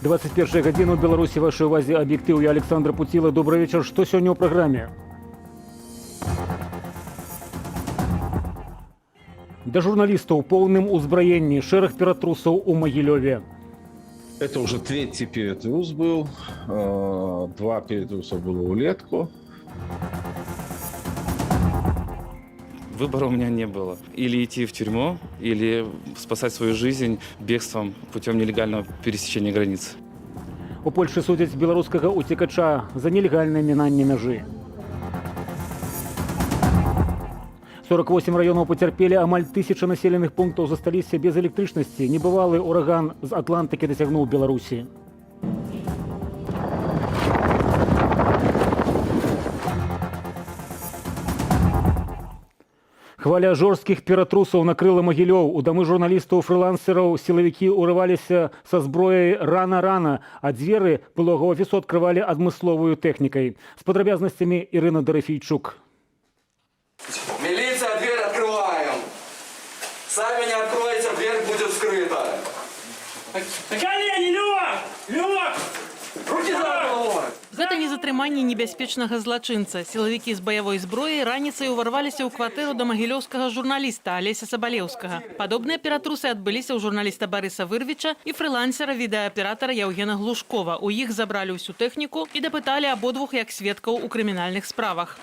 21 гадзіна ў Беларусі. Вашай увазе «Аб'ектыў», я Аляксандр Пуціла. Добры вечар. Што сёння ў праграме? Да журналістаў у поўным узбраенні, шэраг ператрусаў у Магілёве. Это уже третий перетрус был. Два перетруса было улетку. Выбора у меня не было. Или идти в тюрьму, или спасать свою жизнь бегством путем нелегального пересечения границы. У Польшы судзяць беларускага уцекача за нелегальнае мінанне мяжы. 48 раёнаў пацярпелі, амаль 1000 населеных пунктаў засталіся без электрычнасці. Небывалы ураган з Атлантыкі дасягнуў Беларусі. Хваля жорсткіх ператрусаў накрыла Магілёў. У дамы журналістаў, фрылансераў сілавікі ўрываліся са зброяй рана-рана, а дзверы былога офісу адкрывалі адмысловую тэхнікай. З падрабязнасцямі Ірына Дарафейчук. Милиция, дверь открываем. Сами не откроете, дверь будет вскрыта. На колени, Лёг! Лёг! Руки за голову! Гэта не затрыманне небяспечнага злачынца. Сілавікі з баявой зброяй раніцай уварваліся ў кватэру да магілёўскага журналіста Алеся Сабалеўскага. Падобныя ператрусы адбыліся ў журналіста Барыса Вырвіча і фрылансера відэааператара Яўгена Глушкова. У іх забралі ўсю тэхніку і дапыталі абодвух як сведкаў у крымінальных справах.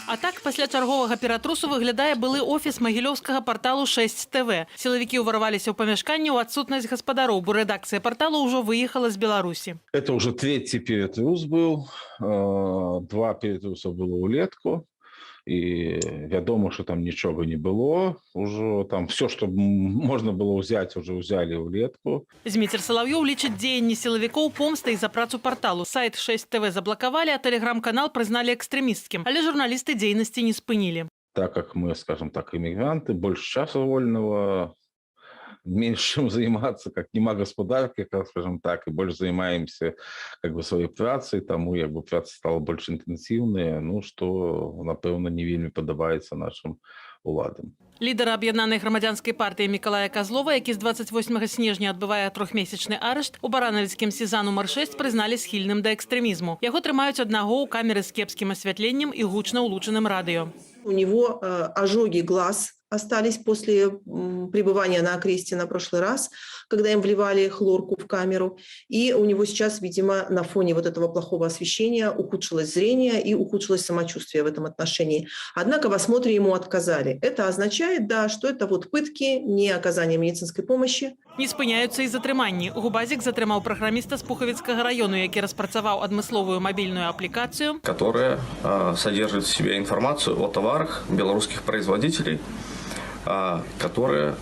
А так пасля чарговага ператрусу выглядае былы офіс магілёўскага парталу 6 ТВ. Сілавікі ўварваліся ў памяшканне ў адсутнасць гаспадароў, бо рэдакцыя парталу ўжо выехала з Беларусі. Это уже третий перетрус был. Два перетруса было улетку. І вядома, что там нічога не было. Уже там все, что можно было взять, уже взяли улетку. Зміцер Салаўёў лічыць дзеянні сілавікоў помстай за працу парталу. Сайт 6 ТВ заблакавалі, а тэлеграм-канал прызналі экстрэмісцкім. Але журналісты дзейнасці не спынілі. Так как мы, скажем так, иммигранты, больше часу вольного, меньше чем заниматься, как нема господарки, как, скажем так, и больше занимаемся как бы своей працай, таму як бы праца стала больш інтэнсіўная, ну, што, напэўна, не вельмі падабаецца нашым уладам. Лідара аб'яднанай грамадзянскай партыі Мікалая Казлова, які з 28 снежня адбывае трохмесячны арышт, у баранавіцкім СІЗА нумар 6 прызналі схільным да экстрэмізму. Яго трымаюць аднаго ў камеры з кепскім асвятленнем і гучна ўлучаным радыё. У него ожоги глаз остались после пребывания на Окресте на прошлый раз, когда им вливали хлорку в камеру. И у него сейчас, видимо, на фоне вот этого плохого освещения ухудшилось зрение и ухудшилось самочувствие в этом отношении. Однако в осмотре ему отказали. Это означает, да, что это вот пытки, не оказание медицинской помощи. Не спыняюцца і затрыманні. ГУБАЗіК затрымаў праграміста з Пухавіцкага раёну, які распрацаваў адмысловую мабільную аплікацыю, которая содержит в себе информацию о товарах белорусских производителей, которые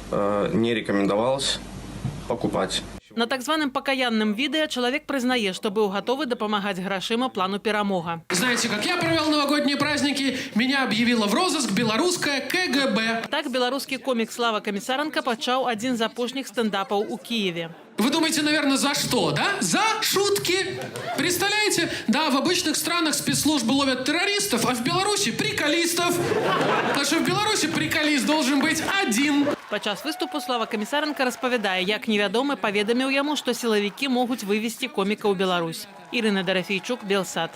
не рекомендовалось покупать. На так званым пакаянным відэа чалавек прызнае, што быў гатовы дапамагаць грашыма плану «Перамога». Знаете, как я провел новогодние праздники? Меня объявила в розыск белорусская КГБ. Так беларускі комік Слава Камісаранка пачаў адзін з апошніх стэндапаў у Кіеве. Вы думаете, наверное, за что, да? За шутки. Представляете? Да, в обычных странах спецслужбы ловят террористов, а в Беларуси приколистов. Потому что в Беларуси приколист должен быть один. Падчас выступу Слава Камісаранка распавядае, як невядомы паведаміў яму, што сілавікі могуць вывесці коміка ў Беларусь. Ірына Дарафейчук, Белсат.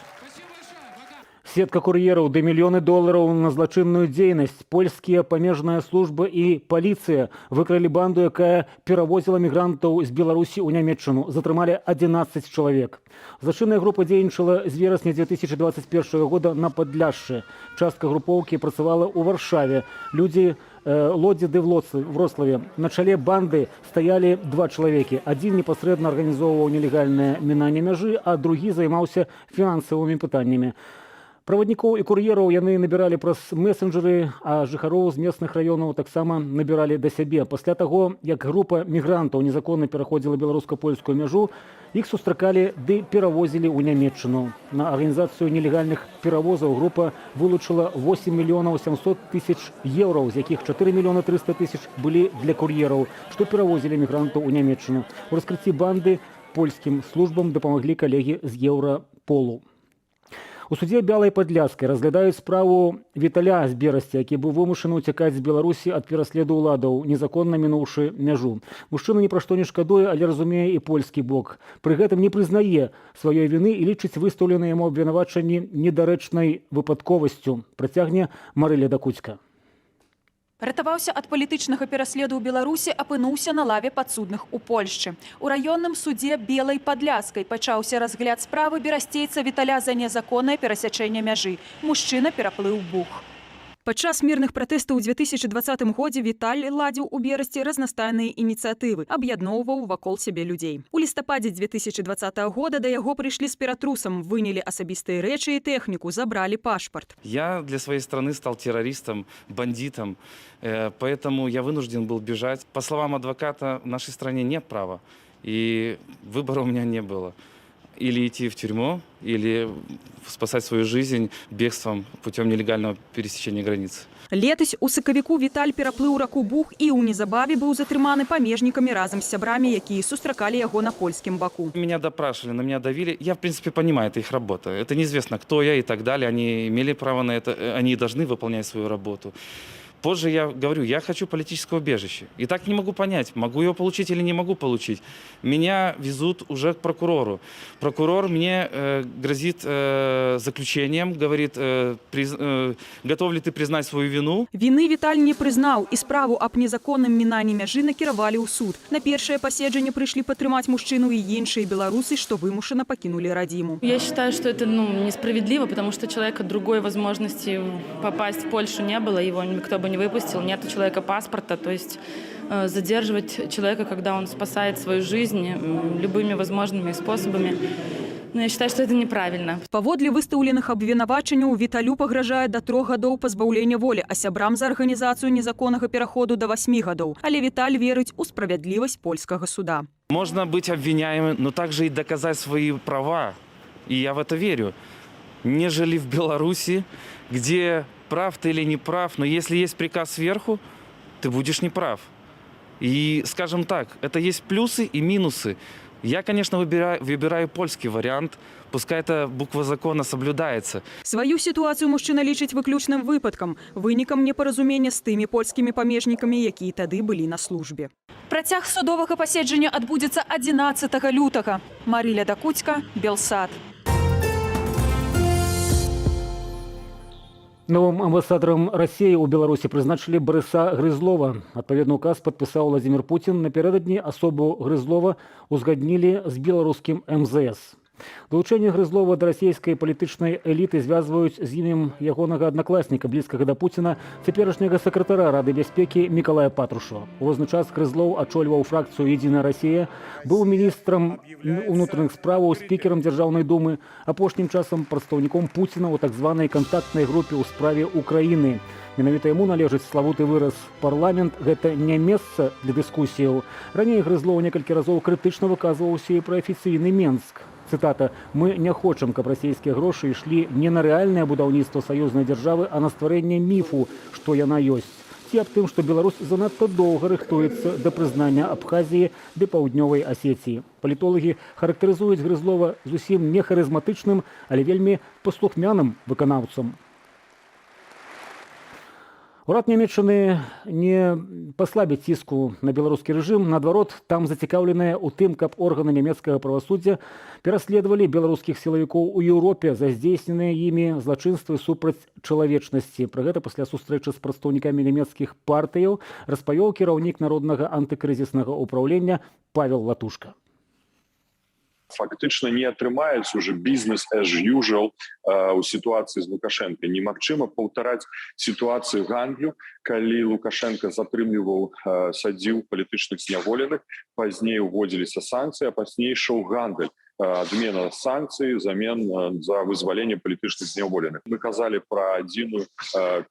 Сетка кур'ераў ды мільёны долараў на злачынную дзейнасць. Польскія памежная служба і паліцыя выкрылі банду, якая перавозіла мігрантаў з Беларусі ў Нямеччыну. Затрымалі 11 чалавек. Злачынная група дзейнічала з верасня 2021 года на Падляшшы. Частка групоўкі працавала ў Варшаве. Людзі Лодзі ды Вроцлаве. На чале банды стаялі два чалавекі. Адзін непасрэдна арганізоўваў нелегальнае мінанне мяжы, а другі займаўся фінансавымі пытаннямі. Праваднікоў і кур'ераў яны набіралі праз месенджеры, а жыхароў з местных раёнаў таксама набіралі да сябе. Пасля таго, як група мігрантаў незаконна пераходзіла беларуска-польскую мяжу, іх сустракалі ды перавозілі ў Нямеччыну. На арганізацыю нелегальных перавозаў група вылучыла 8 мільёнаў 700 тысяч еўраў, з якіх 4 мільёны 300 тысяч былі для кур'ераў, што перавозілі мігрантаў у Нямеччыну. У раскрыцці банды польскім службам дапамаглі калегі з Еўраполу. У судзе Бялай Падляскай разглядаюць справу Віталя з Берасця, які быў вымушаны ўцякаць з Беларусі ад пераследу ўладаў, незаконна мінуўшы мяжу. Мужчына ні пра што не шкадуе, але разумее і польскі бок. Пры гэтым не прызнае сваёй віны і лічыць выстаўленыя яму абвінавачанні недарэчнай выпадковасцю. Працягне Марыля Дакуцька. Ратаваўся ад палітычнага пераследу ў Беларусі, апынуўся на лаве падсудных у Польшчы. У раённым судзе Белай Падляскай пачаўся разгляд справы берасцейца Віталя за незаконнае перасячэнне мяжы. Мужчына пераплыў Буг. Падчас мірных пратэстаў у 2020 годзе Віталь ладзіў у Берасці разнастайныя ініцыятывы, аб'ядноўваў вакол сябе людзей. У лістападзе 2020 года да яго прыйшлі з ператрусам, вынялі асабістыя рэчы і тэхніку, забралі пашпарт. Я для своей страны стал террористом, бандитом, поэтому я вынужден был бежать. По словам адвоката, в нашей стране нет права, и выбора у меня не было. Или идти в тюрьму, или спасать свою жизнь бегством путем нелегального пересечения границы. Летась у сакавіку Віталь пераплыў раку Буг і ў незабаве быў затрыманы памежнікамі разам з сябрамі, якія сустракалі яго на польскім баку. Меня допрашивали, на меня давили. Я, в принципе, понимаю, это их работа. Это неизвестно, кто я и так далее. Они имели право на это, они должны выполнять свою работу. Позже я говорю: я хочу политическое убежище. И так не могу понять, могу его получить или не могу получить. Меня везут уже к прокурору. Прокурор мне грозит заключением, говорит, готов ли ты признать свою вину. Віны Віталь не прызнаў, і справу аб незаконным мінанні мяжы накіравалі ў суд. На першае паседжанне прыйшлі падтрымаць мужчыну і іншыя беларусы, што вымушана пакінулі радзіму. Я считаю, что это, ну, несправедливо, потому что у человека другой возможности попасть в Польшу не было, его никто бы не выпустил, нет у человека паспорта, то есть задерживать человека, когда он спасает свою жизнь любыми возможными способами, ну, я считаю, что это неправильно. Паводле выстаўленых абвінавачанняў, Віталю пагражае да 3 гадоў пазбаўлення волі, а сябрам за арганізацыю незаконнага пераходу да 8 гадоў. Але Віталь верыць у справядлівасць польскага суда. Можно быть обвиняемым, но также и доказать свои права. И я в это верю. Нежели в Беларуси, где прав ты или не прав, но если есть приказ сверху, ты будешь неправ. И, скажем так, это есть плюсы и минусы. Я, конечно, выбираю польский вариант, пускай эта буква закона соблюдается. Сваю сітуацыю мужчына лічыць выключным выпадкам, вынікам непаразумення з тымі польскімі памежнікамі, якія тады былі на службе. Працяг судовага паседжання адбудзецца 11 лютага. Марыля Дакуцька, Белсат. Новым амбасадарам Расіі ў Беларусі прызначылі Барыса Грызлова. Адпаведны указ падпісаў Уладзімір Пуцін. Напярэдадні асобу Грызлова узгаднілі з беларускім МЗС. Далучэнне Грызлова да расійскай палітычнай эліты звязваюць з імем ягонага аднакласніка, блізкага да Пуціна, цяперашняга сакратара Рады бяспекі Мікалая Патрушева. У розны час Грызлоў ачольваў фракцыю «Единая Россия», быў міністрам унутраных справаў, спікерам Дзяржаўнай думы, апошнім часам прадстаўніком Пуціна ў так званай кантактнай групе ў справе Украіны. Менавіта яму належыць славуты выраз: «Парламент — гэта не месца для дыскусіяў». Раней Грызлоў некалькі разоў крытычна выказваўся і пра афіцыйны Менск. Цытата: «Мы не хочам, каб расійскія грошы ішлі не на рэальнае будаўніцтва саюзнай дзяржавы, а на стварэнне міфу, што яна ёсць». Ці аб тым, што Беларусь занадта доўга рыхтуецца да прызнання Абхазіі ды Паўднёвай Асеціі. Палітолагі характарызуюць Грызлова зусім не харызматычным, але вельмі паслухмяным выканаўцам. Урад Нямеччыны не паслабіць ціску на беларускі рэжым. Наадварот, там зацікаўленыя ў тым, каб органы нямецкага правасуддзя пераследавалі беларускіх сілавікоў у Еўропе за здзейсненыя імі злачынствы супраць чалавечнасці. Пра гэта пасля сустрэчы з прадстаўнікамі нямецкіх партыяў распавёў кіраўнік Народнага антыкрызіснага ўпраўлення Павел Латушка. Фактычна не атрымаецца уже business as usual у сітуацыі з Лукашенко. Немагчыма паўтараць сітуацыю гандлю, калі Лукашенко затрымліваў, садзіў палітычных зняволеных, пазней уводзіліся санкцыі, а пазней ішоў гандаль, адмена санкцый замен за вызваленне палітычных зняволеных. Мы казалі про адзіную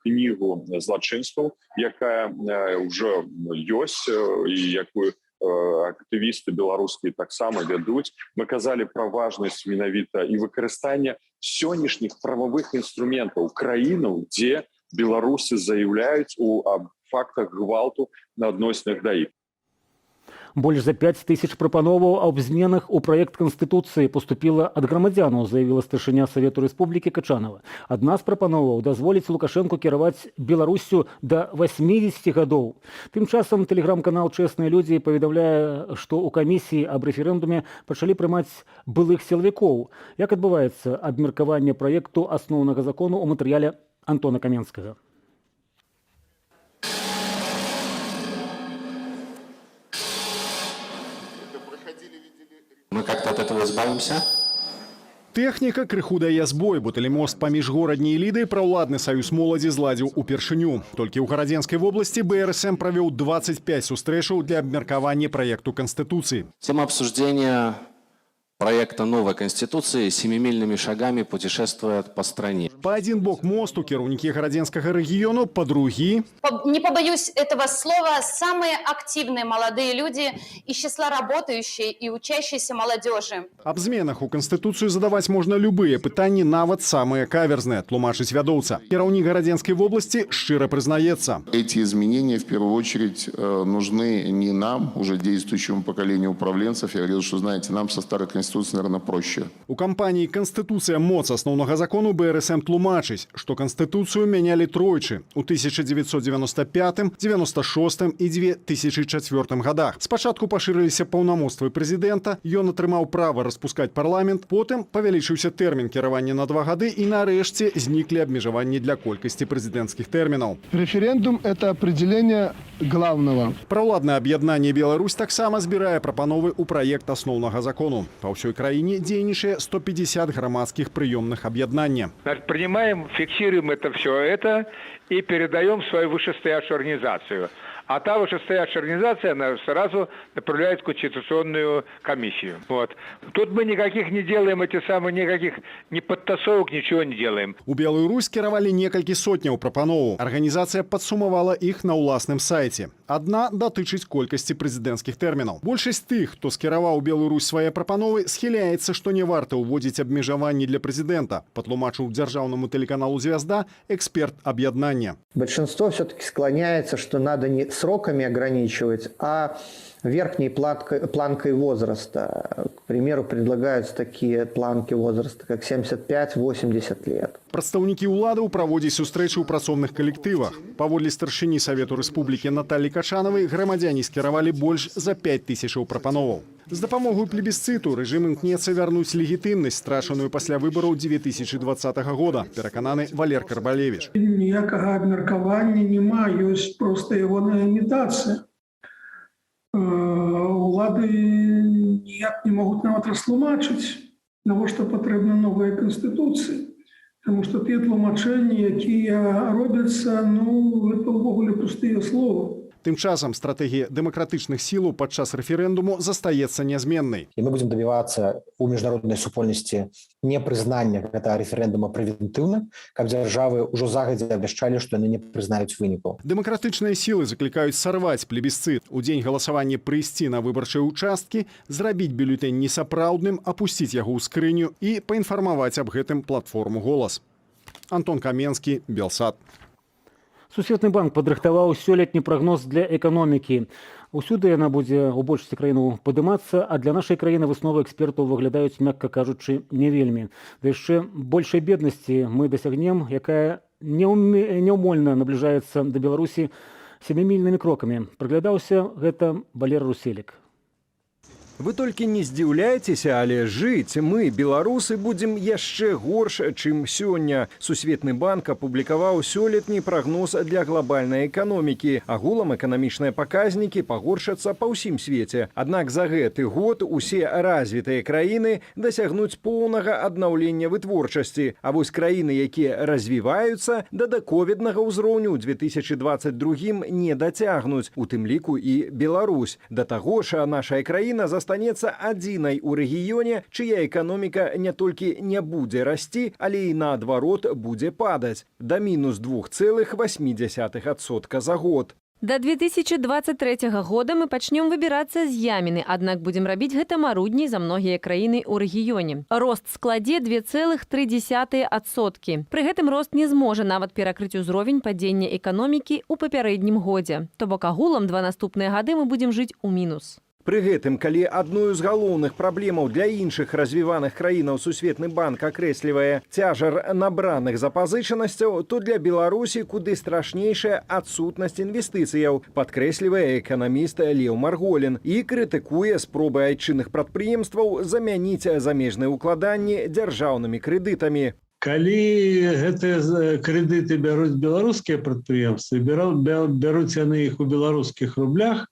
кнігу злачынстваў, якая уже ёсць і якую актывісты беларускія таксама вядуць. Мы казалі пра важнасць менавіта і выкарыстання сённяшніх прававых інструментаў краінаў, дзе беларусы заяўляюць у аб фактах гвалту на адносінах да іх. Больш за 5 тысяч прапановаў аб зменах у праект Канстытуцыі паступіла ад грамадзянаў, заявіла старшыня Савету Рэспублікі Качанова. Адна з прапановаў — дазволіць Лукашэнку кіраваць Беларуссю да 80 гадоў. Тым часам тэлеграм-канал «Чэсныя людзі» паведамляе, што ў камісіі аб рэферэндуме пачалі прымаць былых сілавікоў. Як адбываецца абмеркаванне праекту асноўнага закону — у матэрыяле Антона Каменскага. Мы как-то от этого избавимся? Тэхніка крыху дае збой, бо тэлемост паміж Горадняй і Лідай праўладны саюз моладзі зладзіў упершыню. Толькі ў Гарадзенскай вобласці БРСМ правёў 25 сустрэчаў для абмеркавання праекту Канстытуцыі. Тема обсуждения проекта новой Конституции семимильными шагами путешествует по стране. Па адзін бок мосту кіраўнікі Гарадзенскага рэгіёну, па другі Не побоюсь этого слова, самые активные молодые люди из числа работающей и учащейся молодежи. Аб зменах у Канстытуцыю задаваць можна любыя пытанні, нават самыя каверзныя, тлумачыць вядоўца. Кіраўнік Гарадзенскай вобласці шчыра прызнаецца. Эти изменения в первую очередь нужны не нам, уже действующему поколению управленцев. Я говорил, что, знаете, нам со старой Конституцией, наверное, проще. У кампаніі «Канстытуцыя — моц асноўнага закону» БРСМ тлумачыць, што Канстытуцыю мянялі тройчы — у 1995, 96 і 2004 годах. Спачатку пашырыліся паўнамоцтвы прэзідэнта, ён атрымаў права распускаць парламент, потым павялічыўся тэрмін кіравання на 2 гады і нарэшце зніклі абмежаванні для колькасці прэзідэнцкіх тэрмінаў. Референдум – это определение главного. Праўладнае аб'яднанне «Беларусь» таксама збірае прапановы ў праект асноўнага закону. Па ўсёй краіне дзейнічае 150 грамадскіх прыёмных аб'яднання. Значит, принимаем, фиксируем это все это и передаем в свою вышестоящую организацию. А та вышестоящая организация, она сразу направляет в Конституционную комиссию. Вот. Тут мы никаких не делаем, эти самые, никаких ни подтасовок, ничего не делаем. У Белую Русь скіравалі некалькі сотняў прапановаў. Арганізацыя падсумавала іх на ўласным сайце. Адна датычыць колькасці прэзідэнцкіх тэрмінаў. Большасць тых, хто скіраваў у Белую Русь свае прапановы, схіляецца, што не варта ўводзіць абмежаванні для прэзідэнта, патлумачыў дзяржаўнаму тэлеканалу «Звязда» эксперт аб'яднання. Большинство все-таки склоняется, что надо не сроками ограничивать, а верхней планкой возраста. К примеру, предлагаются такие планки возраста, как 75-80 лет. Прадстаўнікі ўладаў праводзяць сустрэчы ў працоўных калектывах. Паводле старшыні Савету Рэспублікі Наталі Качанавай, грамадзяне скіравалі больш за 5 тысячаў прапановаў. З дапамогай плебісцыту рэжым імкнецца вярнуць легітымнасць, страчаную пасля выбараў 2020 года, перакананы Валер Карбалевич. Ніякага абмеркавання няма, ёсць проста ягоная імітацыя. Улады ніяк не могуць нават растлумачыць, навошта патрэбна новая канстытуцыя. Таму што тыя тлумачэнні, якія робяцца, ну, гэта ўвогуле пустыя словы. Тым часам стратэгія дэмакратычных сілаў падчас рэферэндуму застаецца нязменнай. І мы будзем дабівацца у міжнароднай супольнасці непрызнання гэтага рэферэндума прэвентыўна, каб дзяржавы ўжо загадзя абвяшчалі, што яны не прызнаюць вынікаў. Дэмакратычныя сілы заклікаюць сарваць плебісцыт. У дзень галасавання прыйсці на выбарчыя ўчасткі, зрабіць бюлетэнь несапраўдным, апусціць яго ў скрыню і паінфармаваць аб гэтым платформу «Голас». Антон Каменскі, Белсат. Сусветны банк падрыхтаваў сёлетні прагноз для эканомікі. Усюды яна будзе ў большасці краінаў падымацца, а для нашай краіны высновы экспертаў выглядаюць, мякка кажучы, не вельмі. Да яшчэ большай беднасці мы дасягнем, якая няўмольна набліжаецца да Беларусі сямімільнымі крокамі. Прыглядаўся гэта Валер Руселік. Вы толькі не здзіўляйцеся, але жыць мы, беларусы, будзем яшчэ горш, чым сёння. Сусветны банк апублікаваў сёлетні прагноз для глобальнай эканомікі. Агулам эканамічныя паказнікі пагоршацца па ўсім свеце. Аднак за гэты год усе развітыя краіны дасягнуць поўнага аднаўлення вытворчасці. А вось краіны, якія развіваюцца, да даковіднага ўзроўню ў 2022 не дацягнуць, у тым ліку і Беларусь. Да таго ж, нашая краіна застанецца адзінай у рэгіёне, чыя эканоміка не толькі не будзе расці, але і наадварот будзе падаць да мінус 2,8% за год. Да 2023 года мы пачнём выбірацца з яміны, аднак будзем рабіць гэта марудней за многія краіны ў рэгіёне. Рост складзе 2,3%. Пры гэтым рост не зможа нават перакрыць узровень падзення эканомікі ў папярэднім годзе. То бок агулам два наступныя гады мы будзем жыць у мінус. Пры гэтым, калі адную з галоўных праблемаў для іншых развіваных краінаў Сусветны банк акрэслівае цяжар набраных запазычанасцяў, то для Беларусі куды страшнейшая адсутнасць інвестыцыяў, падкрэслівае эканаміст Леў Марголін і крытыкуе спробы айчынных прадпрыемстваў замяніць замежныя ўкладанні дзяржаўнымі крэдытамі. Калі гэтыя крэдыты бяруць беларускія прадпрыемствы, бяруць яны іх у беларускіх рублях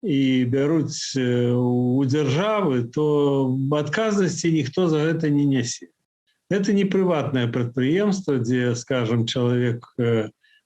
і бяруць у дзяржавы, то адказнасці ніхто за гэта не нясе. Это не прыватнае прадпрыемства, дзе, скажем, чалавек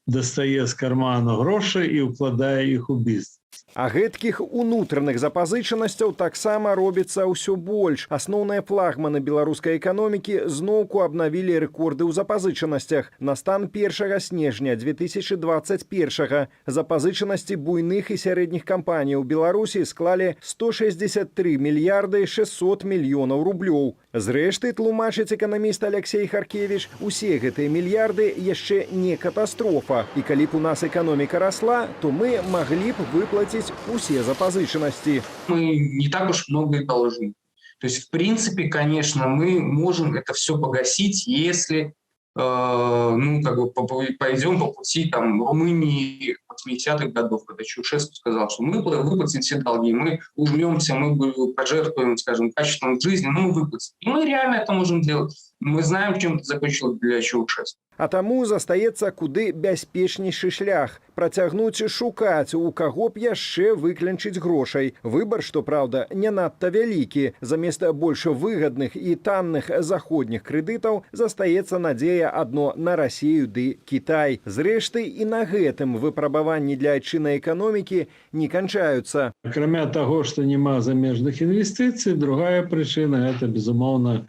дастае з карману грошы і ўкладае іх у бізнес. А гэткіх унутраных запазычанасцяў таксама робіцца ўсё больш. Асноўныя флагманы беларускай эканомікі зноўку абнавілі рэкорды ў запазычанасцях. На стан 1 снежня 2021 запазычанасці буйных і сярэдніх кампаній у Беларусі склалі 163 мільярды 600 мільёнаў рублёў. Зрэшты, тлумачыць эканаміст Алексей Харкевіч, усе гэтыя мільярды яшчэ не катастрофа. І калі б у нас эканоміка расла, то мы маглі б выплаціць усе запазычанасці. Мы не так уж много и должны. То есть, в принципе, конечно, мы можем это все погасить, если ну, как бы пойдем по пути там Румынии 80-х годов, когда Чаушеску сказал, что мы выплатим все долги, мы ужмемся, мы пожертвуем, скажем, качеством жизни, но мы выплатим. И мы реально это можем делать. Мы знаем, чем это закончилось для Чаушеску. А таму застаецца куды бяспечнейшы шлях працягнуць шукаць, у каго б яшчэ выклянчыць грошай. Выбар, што праўда, не надта вялікі. Замест больш выгадных і танных заходніх крэдытаў застаецца надзея адно на Расею ды Кітай. Зрэшты, і на гэтым выпрабаванні для айчыннай эканомікі не канчаюцца. Акрамя таго, што няма замежных інвестыцый, другая прычына гэта, безумоўна,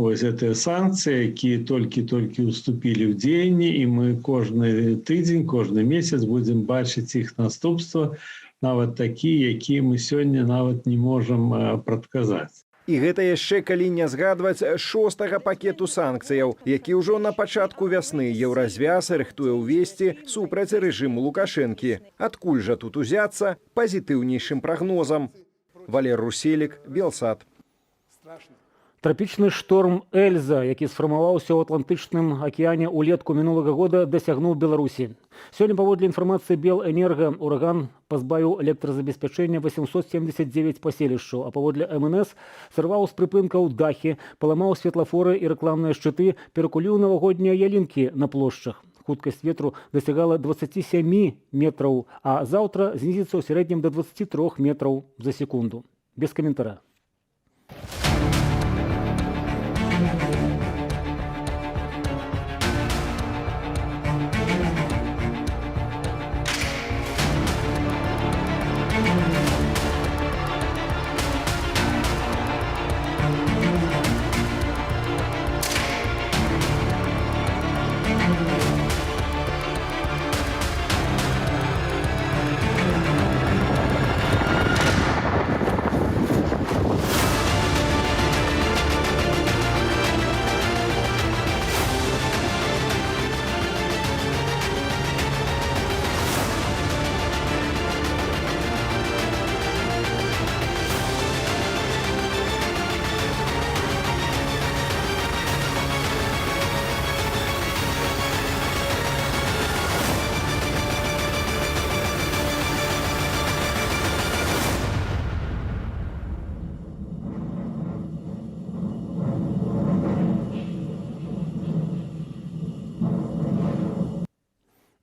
вось гэтыя санкцыі, якія толькі-толькі ўступілі ў дзеянне, і мы кожны тыдзень, кожны месяц будзем бачыць іх наступства, нават такія, якія мы сёння нават не можам прадказаць. І гэта яшчэ калі не згадваць шостага пакету санкцыяў, які ўжо на пачатку вясны Еўразвяз рыхтуе ўвесці супраць рэжыму Лукашэнкі. Адкуль жа тут узяцца пазітыўнейшым прагнозам? Валер Руселік, Белсат. Трапічны шторм Эльза, які сфармаваўся ў Атлантычным акіяне ўлетку мінулага года, дасягнуў Беларусі. Сёння, паводле інфармацыі Белэнерга, ураган пазбавіў электразабеспячэння 879 паселішчаў, а паводле МНС сарваў з прыпынкаў дахі, паламаў светлафоры і рэкламныя шчыты, перакуліў навагоднія ялінкі на плошчах. Хуткасць ветру дасягала 27 метраў, а заўтра знізіцца ў сярэднім да 23 метраў за секунду. Без каментара.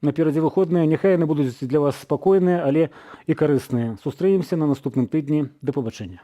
Наперадзе выходныя, няхай яны будуць для вас спакойныя, але і карысныя. Сустрэнемся на наступным тыдні. Да пабачэння.